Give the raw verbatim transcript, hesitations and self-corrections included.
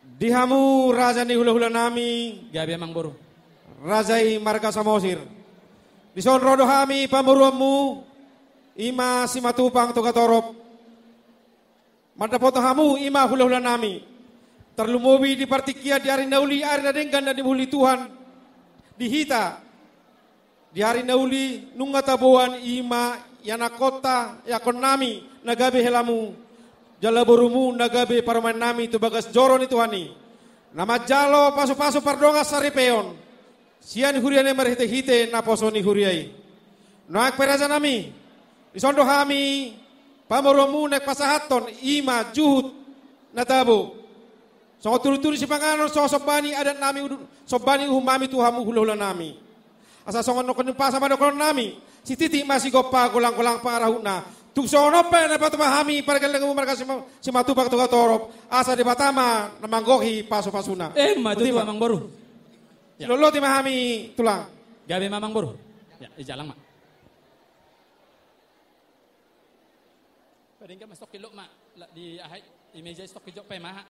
Di hamu raja ni hulahulanami, gabe amang boru, raja i marga Samosir. Dison ro do hami pamoruonmu, i ma Simatupang Togatorop. Mandapothon hamu i ma hulahulanami. Tarlumobi di partingkian di ari na uli, ari na denggan na niboan ni Tuhan di hita. Di ari na uli nunga taboan i ma ianakhonta, ianakhonnami na gabe helamu, jala borumu na gabe parumaennami tu bagas joro ni Tuhan i. Na manjalo pasupasu pardongan saripeon sian huriana i marhitehite naposo ni huria i. Nuaeng pe rajanami, dison do hami pamoruonmu naeng pasahathon i ma juhut na tabo. Songon tudutudu sipanganon, songon somba ni adatnami, udu-, somba ni uhumnami tu hamu hulahulanami. Asa songon nidok ni umpasa ma dohononnami, sititi ma sigompa, golanggolang pangarahutna. Tung songon on pe na patupa hami pargellengonmu marga Sima-, Simatupang Togatorop, asa Debata ma na manggohi pasupasuna. Emma tutu, amang boru. Ya. Silolote ma hami tulang. Gabe ma amang boru. Ya, ijalang ma. Padenggan ma stok kilok ma, la di aha i, di meja stok kilok pe maha.